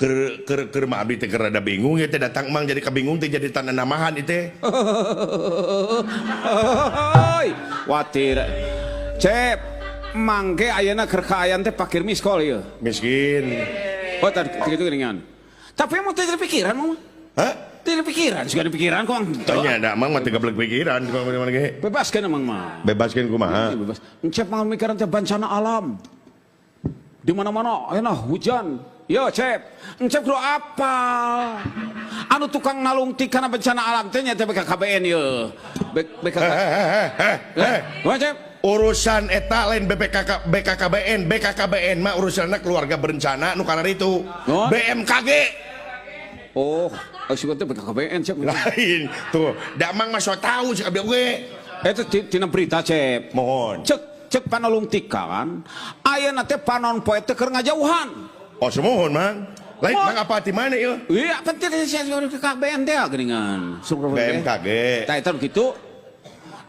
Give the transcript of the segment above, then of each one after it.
Keur keur keur mah abdi teh keur rada bingung ya teh datang Mang jadi kabingung teh jadi tanda namahan ieu teh. Hoi, watir. Cep, mangke ayeuna keur kaayaan teh pakir miskol ieu. Miskin. Oh, tadi kitu geuningan. Tapi emang teh jadi pikiran mah. Hah? Teu jadi pikiran, suka di pikiran kok. Tanya da Mang mah teu gablek pikiran kumaha ge. Bebaskeun emang mah. Bebaskeun kumaha? Iya, bebas. Encep mah mikiran teh bencana alam. Di mana-mana ayeuna hujan. Yo, Cep. Encep kudu apal. Anu tukang nalungtik kana bencana alam teh nya teh BKKBN ye. BKK. Eh, Kumaha, Cep? Urusan eta lain BPKK BKKBN, BKKBN mah urusanna keluarga berencana nu itu. Oh. BMKG. Oh, sugan teh BKKBN, Cep. Lain tuh, da Mang mah so tahu sih abdi oge. Eta tina berita, Cep. Mohon. Cek cek panalungtikan ayeuna teh panon poe teh keur ngajauhan. Oh, sumuhun, Mang. Lain Oh. Mang apa di mana ieu? Iya, penting BKKBN teh geuningan. BMKG. Tah eta kitu.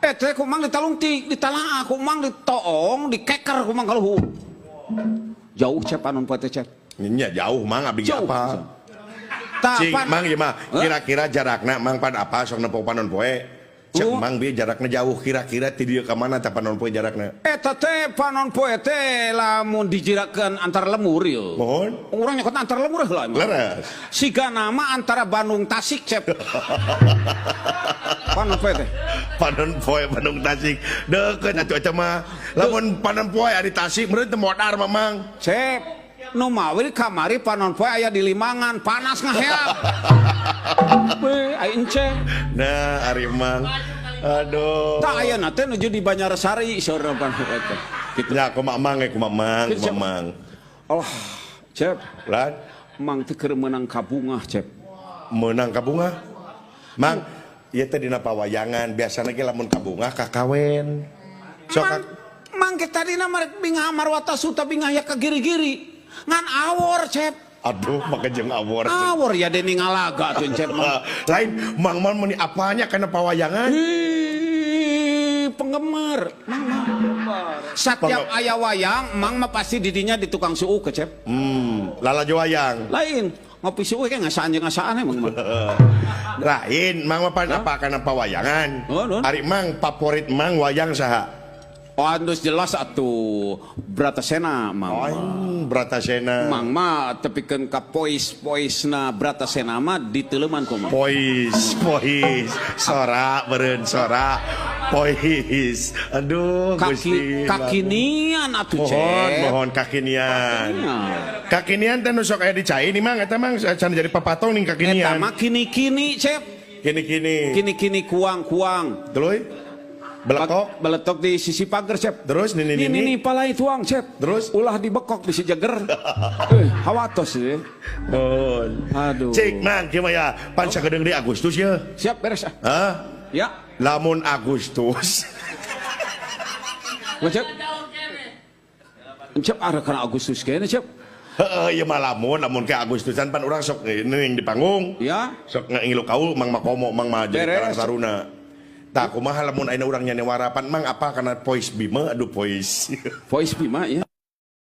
Eh teh ku Mang ditalungtik, ditalaah ku Mang ditoong, dikeker ku Mang ka luhur. Jauh, Cep, panon poe teh, Cep. Nya jauh Mang abdi Jauh. apa? Tah Cing, pan Mang ieu mah Hah? Kira-kira jarakna Mang pan apa sok nempo panon poe. Cek Oh. Mang bieu jarakna jauh kira-kira ti dieu ka mana tah panon poe jarakna? Eta teh panon poe teh lamun dijirakeun antar lemur ieu. Mohon. Urang nyokot antar lemur heula emang. Leres. Siga nama antara Bandung Tasik, Cep. Panon poe teh. Panon poe Bandung Tasik. Deukeut atuh eta mah. Lamun panon poe ari Tasik meureun teu modar mah Mang. Cep, nu mawi kamari panon poe aya di Limangan, panas ngaheap. Weh, ai ence. Nah, ari Mang. Aduh. Tah ayeuna teh nuju di Banjarsari saurna panon poe teh. Gitu. Ya kumaha Mang ge kumaha Mang, Gitu, kumaha Cep. Mang. Allah, Cep, Lan Mang teh keur meunang kabungah, Cep. Meunang kabungah. Mang, ieu teh dina pawayangan biasana ge lamun kabungah kakawen. Sok Mang, Mang ke tadina marek bingah marwata suta bingah ya ka giri-giri. Ngan awor, Cep. Aduh, make jeung awor. Awor ya dening ngalaga tuh, Cep mah. Lain Mang Mang meuni apanya kana pawayangan? Ih, penggemar Mang mah. Setiap aya wayang, Mang mah pasti didinya di tukang suuk, Cep. Lalajo wayang. Lain, ngopi suuk kayak ngasaan jeung ngasaan emang mah. Lain, Mang mah pan apa kana pawayangan? Oh, non. Ari Mang favorit Mang wayang saha? Oh, andus jelas atuh Bratasena Mang mah. Oh, Bratasena. Mang mah tepikeun ka pois-poisna Bratasena mah diteuleman ku Mang. Pois, pois, sora beureun sora. Pois. Aduh, Kaki Gusti. Kakinian atuh, Mohon, Cep. Mohon kakinian. Kakinian. Kakinian teh nu sok aya di cai nih Mang, eta Mang can jadi papatong ning Eta kakinian. mah kini-kini, Cep. Kini-kini. Kini-kini kuang-kuang. Terus beletok, Beletok di sisi pagar, Cep. Terus nini Nini nini. nini palai tuang, Cep. Terus? Ulah dibekok bisi jeger. Hawatos ya. Oh. Aduh. Cik Mang, kieu mah ya, pan sakedeung di Agustus ya. Siap beres ah. Hah? Ya. Lamun Agustus. Cep. Cep arah kana Agustus kayaknya, Cep. Heeh, ieu mah lamun lamun ke Agustusan pan urang sok ning di panggung. Ya. Sok ngilu kaul Mang Makomo, Mang mah jadi Beres. Karang Taruna. Tah kumaha lamun ayeuna urang nyanewara pan Mang apa kana Pois Bima, aduh Pois. Voice Bima ya.